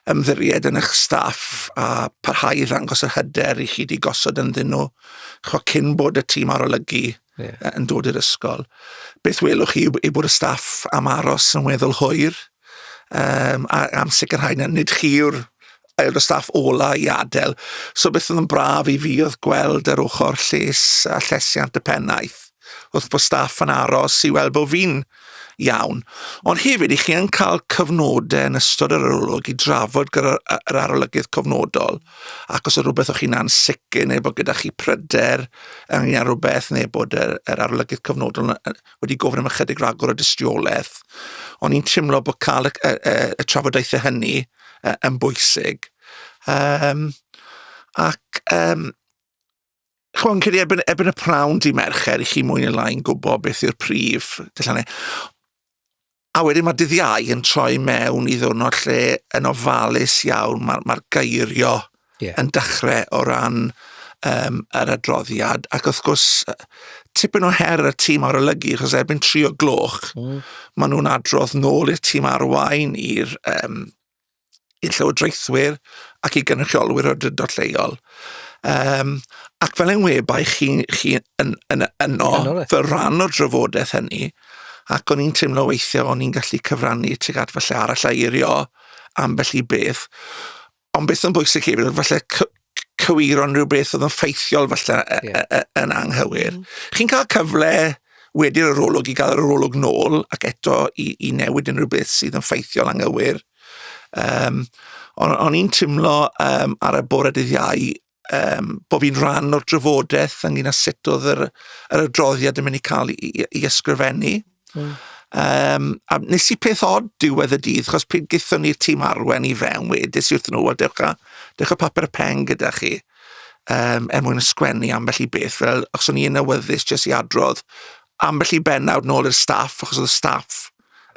Speaker 2: ymddiried yn eich staff a parhau i ddangos yr hyder i chi wedi gosod ynddyn nhw. Chwa, cyn bod y tîm arolygu mm. yn dod i'r ysgol. Beth welwch chi yw bod y staff am aros yn weddol hwyr, a am sicrhau na nid chi yw'r aelod o staff ola i adael. So beth oedd yn braf i fi oedd gweld yr ochr lles a llesiant y pennaeth wrth bod staff yn aros i weld bod fi'n iawn. Ond hefyd, i chi yn cael cyfnodau yn ystod yr arolwg i drafod gyda'r yr arolygydd cyfnodol, ac os oedd rhywbeth o'ch chi'n ansicr neu bod gyda chi pryder ynglyn â rhywbeth neu bod yr, yr arolygydd cyfnodol wedi gofyn am ychydig ragor o dystiolaeth. O'n i'n teimlo bod cael y, y, y, y trafodaethau hynny yn bwysig. Um, ac um, chwan, credu erbyn, erbyn y prawn di Mercher, i chi mwy neu lai'n gwybod beth yw'r prif dillannau. A wedyn mae dydd Iau yn troi mewn i ddwrnod lle yn ofalus iawn mae'r mae geirio yn dechrau o ran yr adroddiad. Ac wrth gwrs, tipyn o her y tîm arolygu, achos erbyn 3 o gloch, maen nhw'n adrodd nôl i'r tîm arwain, i'r i'r llywodraethwyr ac i gynrychiolwyr awdurdod lleol. Ac fel enwebai chi, chi yn, yn, yno fel rhan o'r drafodaeth hynny, ac o'n i'n teimlo weithiau o'n i'n gallu cyfrannu tuag at falle arall eirio ambell i beth. Ond beth yn bwysig hefyd, oedd falle cywiro unrhyw beth oedd yn ffeithiol falle yn anghywir. Chi'n cael cyfle wedi'r arolwg i gael yr arolwg nôl ac eto i, i newid unrhyw beth sydd yn ffeithiol anghywir. Ond o'n i'n teimlo ar y bore dydd Iau bod fi'n rhan o'r drafodaeth ynglyn â sut oedd yr, yr adroddiad yn mynd i cael ei, i, i ysgrifennu. A nes i peth od diwedd y dydd, chos pryd gaethon ni'r tîm arwen i fewn, wedes i wrthyn nhw, wel, dewch a, dewch a papur y pen gyda chi, er mwyn ysgwennu ambell i beth, fel, achos o'n i yn awyddus jyst i adrodd ambell i bennawd nôl i'r staff, achos oedd y staff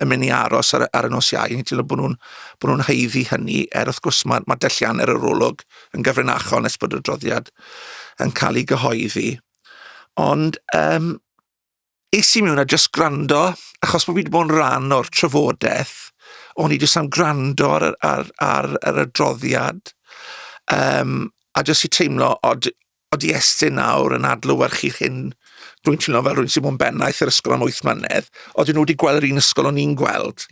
Speaker 2: yn mynd i aros ar, ar y nos Iau. Ni'n teimlo bod nhw'n bod nhw'n haeddu hynny, er wrth gwrs mae, mae deilliannau'r arolwg yn gyfrinachol nes bod y adroddiad yn cael ei gyhoeddi. Ond es i mewn a jyst gwrando, achos bod fi wedi bod yn rhan o'r trafodaeth, o'n i jyst am gwrando ar, ar, ar, ar yr adroddiad, a jyst i teimlo, od, odi Estyn nawr yn adlewyrchu hyn, dwi'n teimlo fel rhywun sy'n bod yn bennaeth yr ysgol am 8 mlynedd, odyn nhw wedi gweld yr un ysgol o'n i'n gweld.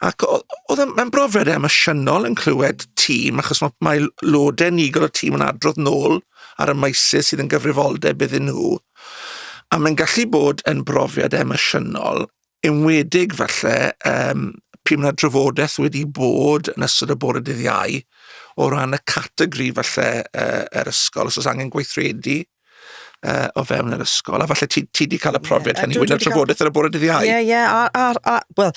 Speaker 2: Ac oedd mae'n brofiad emosiynol yn clywed tîm, achos mae, mae lodau unigol y tîm yn adrodd nôl ar y maesydd sydd yn gyfrifoldeb iddyn nhw. A mae'n gallu bod yn brofiad emosiynol, enwedig falle pryd mae 'na drafodaeth wedi bod yn ystod y bore dydd Iau o ran y categori falle yr ysgol, os oes angen gweithredu o fewn yr ysgol, a falle ti, ti wedi cael y profiad hynny wedi trafodaeth ar y bore dydd Iau.
Speaker 3: Ie, ie, a, a, a, wel,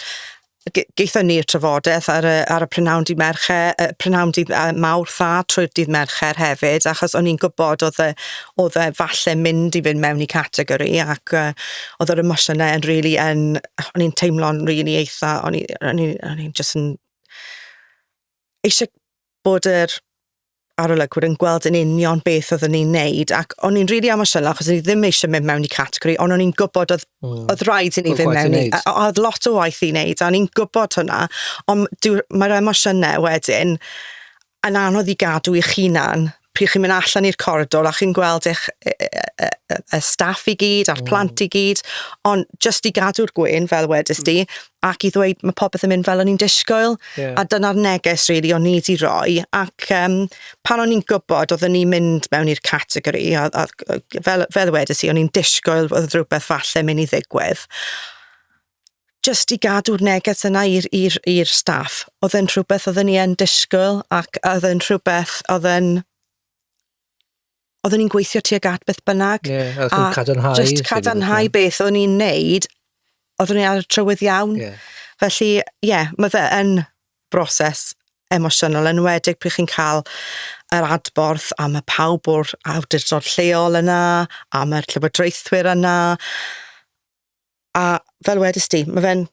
Speaker 3: geithon ni'r trafodaeth ar y, ar y prynhawn dydd Mercher, prynhawn dydd Mawrth a trwy'r dydd Mercher hefyd, achos o'n i'n gwybod oedd e, oedd e falle mynd i fynd mewn i categori ac oedd yr emosiynau yn really yn, o'n i'n teimlo'n really eitha, o'n i'n just yn eisiau bod yr arolygwyr yn gweld yn union beth oedden ni'n neud, ac o'n i'n rili emosiynol achos o'n i ddim eisiau mynd mewn i categori, ond o'n i'n gwybod oedd, oedd rhaid i ni fynd mewn i... Oedd lot o waith i wneud, a o'n i'n gwybod hwnna, ond mae'r emosiynau wedyn yn anodd i gadw i'ch hunan pryd chi'n mynd allan i'r coridor a chi'n gweld eich y staff i gyd a'r plant i gyd, ond jyst i gadw'r gwên, fel wedys di, ac i ddweud mae popeth yn mynd fel o'n i'n disgwyl. A dyna'r neges really o'n i wedi rhoi. Ac pan o'n i'n gwybod oedden ni'n mynd mewn i'r categori, a fel wedys i, o'n i'n disgwyl oedd rhywbeth falle mynd i ddigwydd. Just i gadw'r neges yna i'r staff, oedd e'n rhywbeth oedden ni yn disgwyl ac oedd e'n rhywbeth oedd yn oedden ni'n gweithio tuag at beth bynnag.
Speaker 1: Ie, yeah, a cadarnhau.
Speaker 3: Just cadarnhau beth o'n i'n neud, oedden ni ar y trywydd iawn. Felly, ie, yeah, mae fe yn broses emosiynol, yn enwedig pryd chi'n cael yr adborth a mae pawb o'r awdurdod lleol yna, a mae'r llywodraethwyr yna. A fel wedys di, mae fe'n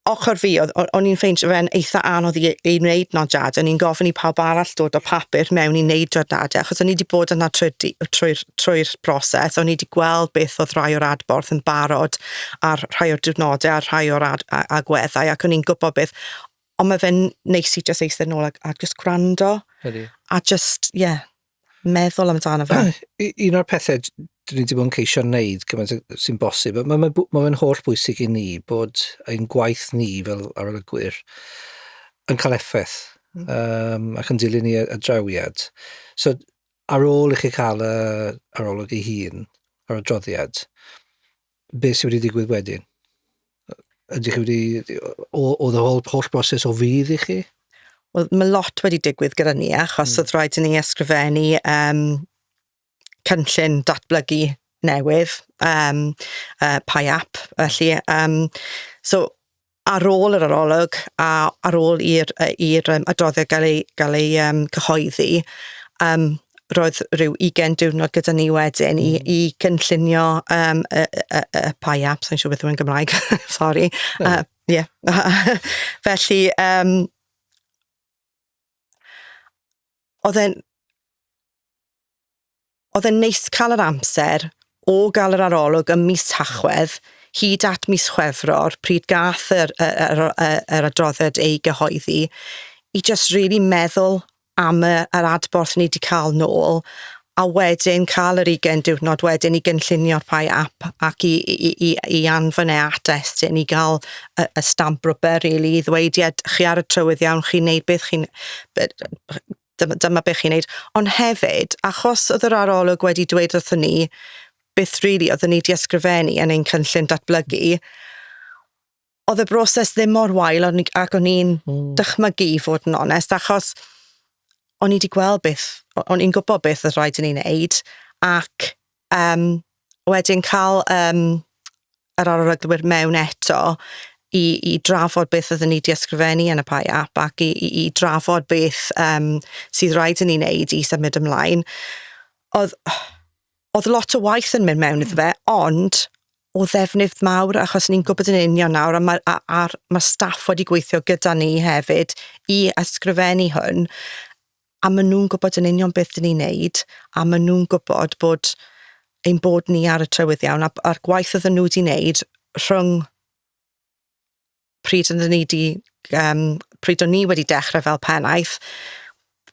Speaker 3: ochr fi, o'n i'n ffeindio fe'n eitha anodd i wneud nodiadau. O'n i'n gofyn i pawb arall dod o papur mewn i wneud nodiadau, achos o'n i wedi bod yna trwy'r trwy, trwy broses. O'n i wedi gweld beth oedd rhai o'r adborth yn barod ar rhai o'r diwrnodau a rhai o'r agweddau, ac o'n i'n gwybod beth. Ond mae fe'n neis i just eistedd nôl a just gwrando.
Speaker 1: Ydy.
Speaker 3: A just, ie, yeah, meddwl amdano fe.
Speaker 1: Un o'r pethau dyn ni wedi bod yn ceisio wneud gymaint sy'n bosib. Mae'n ma, ma, ma holl bwysig i ni bod ein gwaith ni fel arolygwyr yn cael effaith ac yn dilyn i adrawiad. So, ar ôl i chi cael y arolwg ei hun, ar adroddiad, beth sydd wedi digwydd wedyn? Ydych chi wedi... Oedd y holl, holl broses o fudd i chi?
Speaker 3: Wel, mae lot wedi digwydd gyda ni, achos oedd rhaid i ni ysgrifennu cynllun datblygu newydd, PIAP, felly. So, ar ôl yr arolwg a ar ôl i'r adroddiad gael ei cyhoeddi, roedd rhyw 20 diwrnod gyda ni wedyn i cynllunio y PIAP, sa'n siŵr beth yw'n Gymraeg, sorry. Yeah. Felly, oedd e'n neis cael yr amser o gael yr arolwg ym mis Tachwedd hyd at mis Chwefror, pryd gath yr adroddiad ei gyhoeddi, i just really meddwl am yr adborth ni wedi cael nôl, a wedyn cael yr 20 diwrnod wedyn i gynllunio'r PIAP ac i anfon e at Estyn i gael y stamp rwber, really, i ddweud, ie, chi ar y trywydd iawn, chi'n neud beth chi'n... Dyma beth chi'n neud. Ond hefyd, achos oedd yr arolwg wedi dweud wrthyn ni beth really oedden ni wedi ysgrifennu yn ein cynllun datblygu, oedd y broses ddim mor wael ac o'n i'n dychmygu, i fod yn onest, achos o'n i wedi gweld beth, o'n i'n gwybod beth oedd rhaid i ni wneud, ac wedyn cael yr arolygwyr mewn eto i drafod beth oedden ni wedi ysgrifennu yn y PIAP ac i drafod beth sydd rhaid i ni wneud i symud ymlaen. Oedd lot o waith yn mynd mewn iddo fe, ond o ddefnydd mawr, achos ni'n gwybod yn union nawr, a mae'r ma staff wedi gweithio gyda ni hefyd i ysgrifennu hwn, a maen nhw'n gwybod yn union beth dyn ni'n neud, a maen nhw'n gwybod bod ein bod ni ar y trywydd iawn, a'r gwaith oedden nhw wedi wneud rhwng pryd oedden ni wedi, pryd o'n ni wedi dechrau fel pennaeth,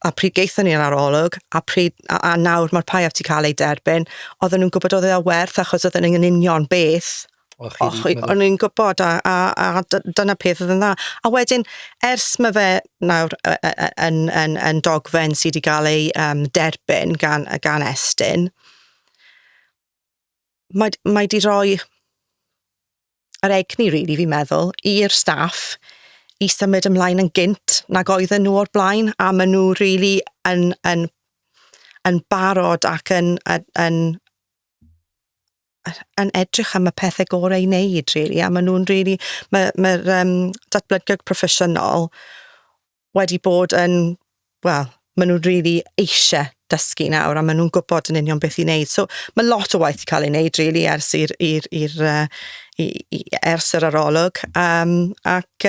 Speaker 3: a pryd gaethon ni'r arolwg, a nawr mae'r PIAP wedi cael ei derbyn, oedden nhw'n gwybod oedd e o werth, achos oedden nhw'n union beth. O'n nhw'n gwybod, a dyna peth oedd yn dda. A wedyn, ers mae fe nawr yn dogfen sydd wedi cael ei derbyn gan Estyn, mae wedi rhoi yr egni, really, fi'n meddwl, i'r staff i symud ymlaen yn gynt nag oedden nhw o'r blaen, a maen nhw really yn barod ac yn edrych am y pethau gorau i wneud, really, a maen nhw'n really, mae'r datblygiad proffesiynol wedi bod yn, wel, maen nhw'n really eisiau dysgu nawr, a maen nhw'n gwybod yn union beth i wneud. So mae lot o waith i cael ei wneud, really, ers yr arolwg. Ac,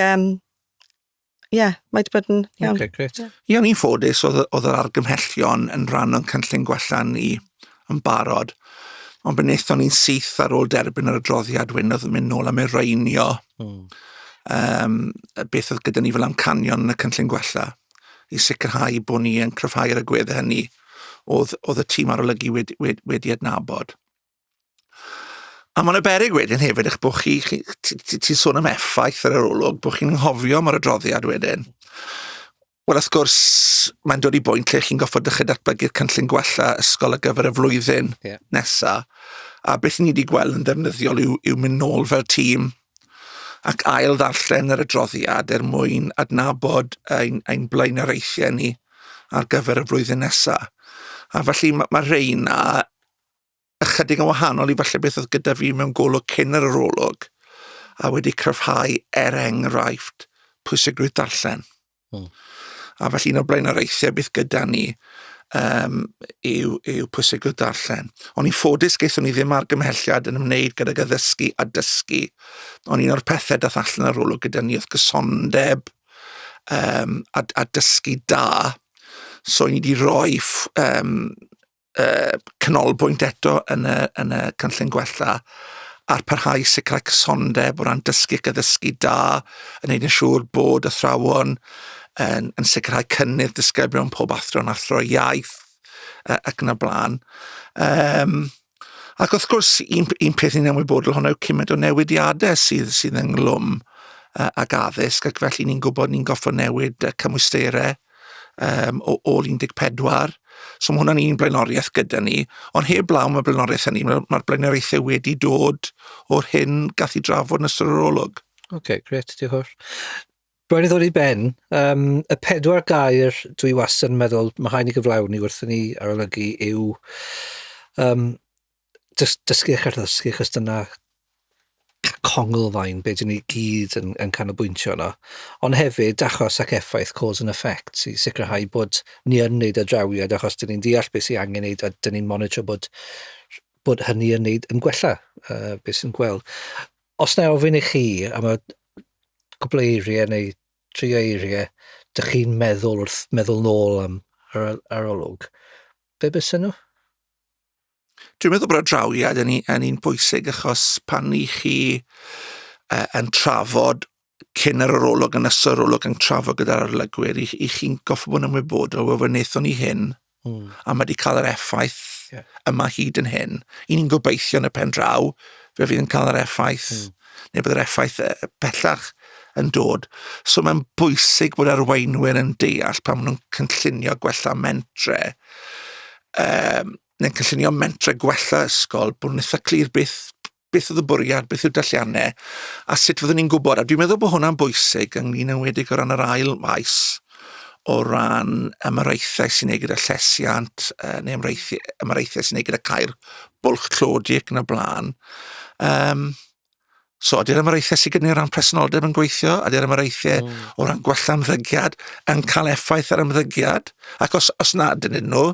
Speaker 3: ie, mae wedi bod yn iawn.
Speaker 1: Okay, great.
Speaker 2: Ie, o'n i'n ffodus, oedd yr argymhellion yn rhan o'n cynllun gwella ni yn barod. Ond be wnaethon ni'n syth ar ôl derbyn yr adroddiad wedyn oedd yn mynd nôl a mireinio beth oedd gyda ni fel amcanion yn y cynllun gwella i sicrhau bod ni yn cryfhau'r agweddau hynny oedd y tîm arolygu wedi adnabod. A mae'n y beryg wedyn hefyd eich bod chi, ti'n sôn am effaith yr arolwg, bod chi'n anghofio am yr adroddiad wedyn. Wel, wrth gwrs, mae'n dod i bwynt lle chi'n goffod dechrau datblygu'r cynllun gwella ysgol ar gyfer y flwyddyn nesa. A beth ni wedi gweld yn ddefnyddiol yw mynd nôl fel tîm ac ail ddarllen yr adroddiad er mwyn adnabod ein blaenoriaethau ni ar gyfer y flwyddyn nesa. A felly mae rheina ychydig yn wahanol i falle beth oedd gyda fi mewn golwg cyn yr arolwg, a wedi cryfhau, er enghraifft, pwysigrwydd darllen. A felly un o'r blaenoriaethau beth gyda ni yw pwysigrwydd darllen. O'n i'n ffodus gaethon ni ddim argymhelliad yn ymwneud gydag addysgu a dysgu. Ond un o'r pethau dath allan ar ôl gyda ni oedd gysondeb a dysgu da. So ni wedi rhoi canolbwynt eto yn y cynllun gwella a'r parhau sicrhau cysondeb o ran dysgu ac addysgu da, yn neud yn siŵr bod athrawon yn sicrhau cynnydd disgyblion, pob athro yn athro iaith ac yn y blaen. Ac wrth gwrs, un, un peth ni'n ymwybodol hwnnw yw cymaint o newidiadau sydd, sydd ynghlwm ag addysg, ac felly ni'n gwybod ni'n goffo newid cymwysterau o ôl 14. So mae hwnna'n un blaenoriaeth gyda ni, ond heb law mae blaenoriaeth hynny, mae'r mae blaenoriaethau wedi dod o'r hyn gath i drafod yn ystod yr olwg.
Speaker 1: Oce, okay, gret, diolch. Rhaid i ddod i ben, um, y pedwar gair dwi wastad yn meddwl mae rhaid ni gyflawni wrth i ni arolygu yw um, dys, dysgu ac addysgu, achos dyna conglfaen be dyn ni gyd yn, yn canolbwyntio yno. Ond hefyd achos ac effaith, cause and effect, i sicrhau bod ni yn neud adrawiad achos dyn ni'n deall beth sy'n angen neud a dyn ni'n monitro bod, bod hynny yn neud yn gwella uh, beth sy'n gweld. Os na ofyn i chi am y cwpl o eiriau neu tri o eiriau, dych chi'n meddwl wrth meddwl nôl am yr arolwg, be bysen nhw?
Speaker 2: Dwi'n meddwl bod y drawiad yn, yn un pwysig achos pan i chi uh, yn trafod cyn yr arolwg yn ystod yr arolwg yn trafod gyda'r arolygwyr, i, i chi'n goffo bod yn ymwybodol, wel, fe wnaethon ni hyn, a mae wedi cael yr effaith yeah. yma hyd yn hyn. I ni'n gobeithio yn y pen draw, fe fydd yn cael yr effaith, neu bydd yr effaith bellach yn dod. So mae'n bwysig bod arweinwyr yn deall pan maen nhw'n cynllunio gwella mentre, um, neu'n cynllunio mentre gwella ysgol, bod nhw'n eitha clir beth beth oedd y bwriad, beth yw'r dalliannau, a sut fyddwn ni'n gwybod. A dwi'n meddwl bod hwnna'n bwysig ynglyn enwedig o ran yr ail maes, o ran ymyraethau sy'n ei gyda llesiant, neu ymyraethau, ymyraethau sy'n ei gyda cael bwlch tlodi ac yn y blaen. Um, so, ydy'r ymyraethau sydd gyda ni o ran presenoldeb yn gweithio? Ydy'r ymyraethau o ran gwella ymddygiad yn cael effaith ar ymddygiad? Ac os, os na dyn nhw,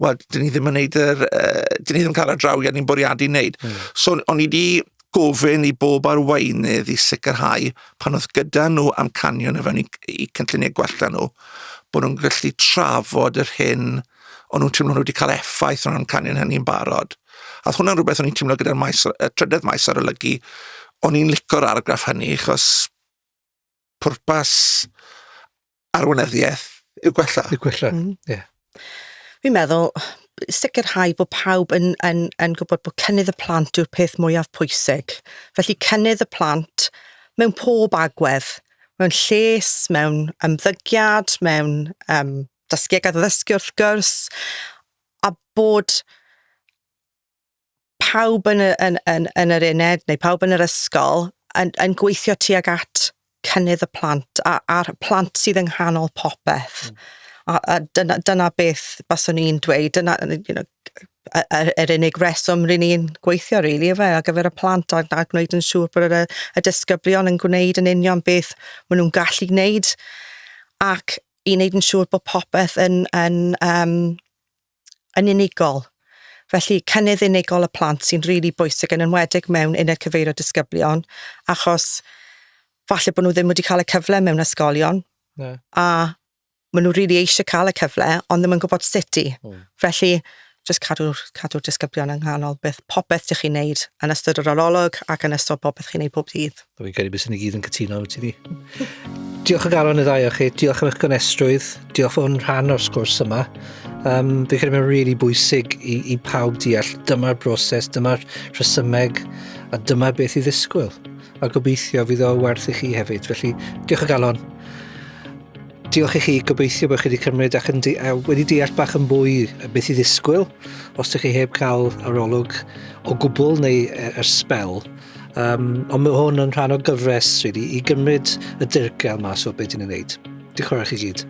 Speaker 2: wel, dyn ni ddim yn neud yr... Uh, dyn ni ddim yn cael y drawiad ni'n bwriadu wneud. So, o'n i wedi gofyn i bob arweinydd i sicrhau pan oedd gyda nhw amcanion o fewn i, i cynlluniau gwella nhw, bod nhw'n gallu trafod yr hyn o'n nhw'n teimlo nhw wedi cael effaith o'n amcanion hynny'n barod. A oedd hwnna'n rhywbeth o'n i'n teimlo gyda'r maes, y trydydd maes arolygu, o'n i'n lico'r argraff hynny, achos pwrpas arweinyddiaeth yw gwella.
Speaker 1: Yw gwella, ie. Yeah.
Speaker 3: Fi'n meddwl sicrhau bod pawb yn, yn, yn gwybod bod cynnydd y plant yw'r peth mwyaf pwysig. Felly cynnydd y plant mewn pob agwedd, mewn lles, mewn ymddygiad, mewn um, dysgu ac addysgu wrth gwrs, a bod pawb yn, y, yn, yn, yn yr uned neu pawb yn yr ysgol yn, yn gweithio tuag at cynnydd y plant a, a'r plant sydd yng nghanol popeth. A, a dyna, dyna beth baswn i'n dweud, dyna, you know, yr unig reswm rydyn ni'n gweithio, really, efe, ar gyfer y plant a, a gwneud yn siŵr bod y, y disgyblion yn gwneud yn union beth maen nhw'n gallu gwneud ac i wneud yn siŵr bod popeth yn, yn, um, yn unigol. Felly, cynnydd unigol y plant sy'n rili really bwysig yn enwedig mewn uned cyfeirio disgyblion, achos falle bod nhw ddim wedi cael y cyfle mewn ysgolion,
Speaker 1: Ne.
Speaker 3: a maen nhw rili really eisiau cael y cyfle, ond ddim yn gwybod sut i. Felly, jyst cadw'r cadw disgyblion yng nghanol beth, popeth ydych chi'n neud yn ystod yr arolwg ac yn ystod popeth chi'n neud pob dydd.
Speaker 1: Fi'n credu bys ni gyd yn cytuno ti di. Diolch o galon i ddau o chi, diolch am eich gonestrwydd, diolch fod yn rhan o'r sgwrs yma. Um, fi'n credu mae'n really bwysig i, i pawb deall dyma'r broses, dyma'r rhesymeg a dyma beth i ddisgwyl. A gobeithio fydd o werth i chi hefyd. Felly, diolch o galon. Diolch i chi, gobeithio bod chi wedi cymryd ac yn di wedi deall bach yn fwy beth i ddisgwyl os ydych chi heb cael arolwg o gwbl neu ers sbel. Um, ond mae hwn yn rhan o gyfres, really, i gymryd y dirgel mas o beth ni'n ei wneud. Diolch yn fawr i chi gyd.